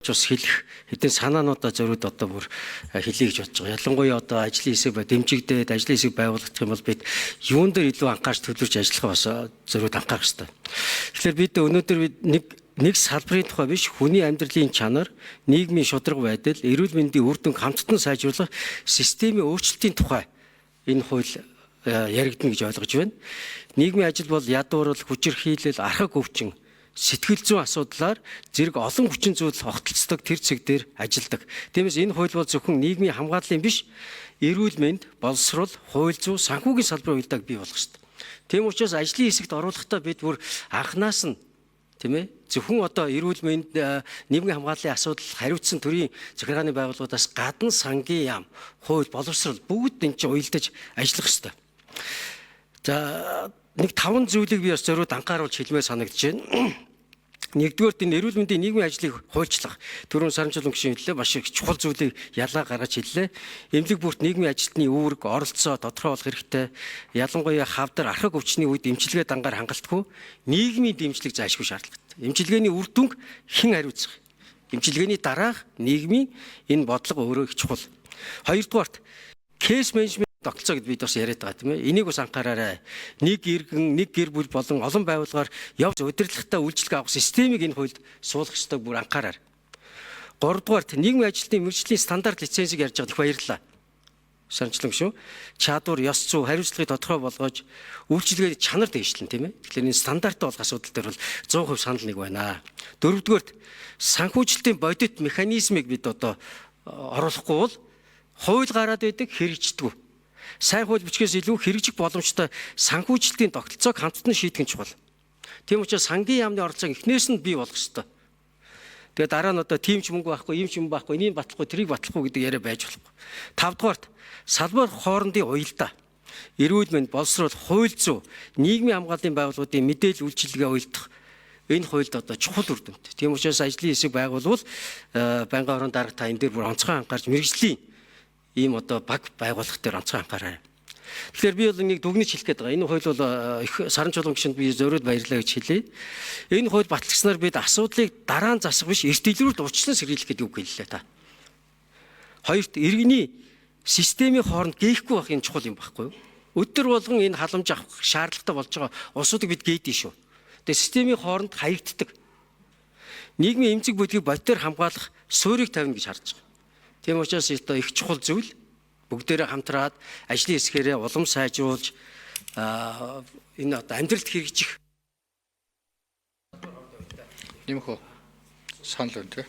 Бас хэлэх хэдэн санаануудаа зориуд одоо бүр хэлье гэж бодож байгаа. Ялангуяа одоо ажлын хэсэг дэмжигдээд ажлын хэсэг байгуулагдах юм бол бид юун дээр илүү анхаарч төвлөрч ажиллах бас зориуд анхаарах хэрэгтэй. Тэгэхээр бид өнөөдөр бид нэг салбарын тухай биш, хүний амьдралын чанар, нийгмийн шударга байдал, эрүүл мэндийн үр дүнг хамттан сайжруулах системийн өөрчлөлтийн тухай энэ хууль яригдана гэж ойлгож байна. Нийгмийн ажил бол ядуурл, хүчирхийлэл, архаг өвчин, сэтгэл зүйн асуудлаар зэрэг олон хүчин зүйл огтлцдог тэр цэг дээр ажилдаг. Тиймээс энэ хууль бол зөвхөн нийгмийн хамгааллын биш, эрүүл мэнд, боловсрол, хууль зүй, санхүүгийн салбарын уялдааг бий болгох хэрэгтэй. Тийм учраас ажлын хэсэгт оруулахдаа бид бүр анханаас нь, тийм ээ, зөвхөн одоо эрүүл мэнд, нийгмийн хамгааллын асуудал хариуцсан төрийн захиргааны байгууллагуудаас гадна сангийн яам, хууль, боловсрол бүгд энэ чинь уялдаж ажиллах хэрэгтэй. За, нэг таван зүйлийг би бас зориуд анхааруулж хэлмээр санагдаж байна. Нэгдүгээрт энэ эрүүл мэндийн нийгмийн ажлыг хуульчлах. Түрүүн Сарамжуулан гишүүн хэллээ. Маш их чухал зүйлийг ялгаа гаргаж хэллээ. Эмнэлэг бүрт нийгмийн ажилтны үүрэг, оролцоо тодорхой болох хэрэгтэй. Ялангуяа хавдар, архаг өвчний үед эмчилгээ дангаар хангалтгүй нийгмийн дэмжлэг зайлшгүй шаардлагатай. Эмчилгээний үр дүнг хэн хариуцах? Эмчилгээний дараах нийгмийн энэ бодлого өөрөө их чухал. Хоёрдугаарт case management тогтолцоо гэдээ бид бас яриад байгаа, тийм ээ. Энийг бас анхаараарай. Нэг иргэн, нэг гэр бүл болон олон байгууллагаар явж удирдлагатай үйлчилгээ авах системийг энэ хуульд суулгах ёстойг бүр анхаараарай. Гуравдугаарт нийгмийн ажилтны мэргэжлийн стандарт лицензийг ярьж байгаад их баярлалаа. Сарамжуулан шүү. Чадвар, ёс зүй, хариуцлагыг тодорхой болгож үйлчилгээний чанар дээшлэн, тийм ээ. Тэгэхээр энэ стандарттай болох асуудал дээр бол 100% санал нэг байна. Дөрөвдүгээрт санхүүжилтийн бодит механизмыг бид одоо оруулахгүй бол хууль гараад байдаг, хэрэгждэггүй. Сайн хууль бичгээс илүү хэрэгжих боломжтой санхүүжилтийн тогтолцоог хамтдан шийдэх нь чухал. Тийм учраас сангийн яамны оролцоог эхнээс нь бий болгох ёстой. Тэгээ дараа нь одоо тийм ч мөнгө байхгүй, ийм ч мөнгө байхгүй, энийг батлахгүй, тэрийг батлахгүй гэдэг яриа байж болохгүй. Тавдугаарт салбар хоорондын уялдаа. Эрүүл мэнд, боловсрол, хууль зүй, нийгмийн хамгааллын байгууллагуудын мэдээлэл үйлчилгээ уялдах энэ хуульд одоо чухал үр дүнтэй. Тийм учраас ажлын хэсэг байгуулвал байнгын орон дарга та энэ дээр бүр онцгой анхаарч мэргэжлийн ийм одоо баг байгуулах дээр онцгой анхаарай. Тэгэхээр би бол нэг дүгнэж хэлэх гээд байгаа. Энэ хууль бол их Сарамжуулан гишүүнд би зориуд баярлалаа гэж хэлье. Энэ хууль батлагдсанаар бид асуудлыг дараа нь засах биш, эрт илрүүлд урьдчилан сэргийлэх гэдэг үг хэллээ та. Хоёрт иргэний системийн хооронд гээхгүй байх энэ чухал юм байхгүй юу? Өдөр болгон энэ халамж авах шаардлагатай болж байгаа улсуудыг бид гээдэн шүү. Тэгээ системийн хооронд хаягддаг. Нийгмийн эмзэг бүлгийг бодитоор хамгаалах суурийг тавина гэж харж байгаа. Тийм учраас одоо их чухал зүйл бүгдээрээ хамтраад ажлын хэсгээрээ улам сайжруулж энэ одоо амьдралд хэрэгжих Нэмэх үү? Санал байна тий.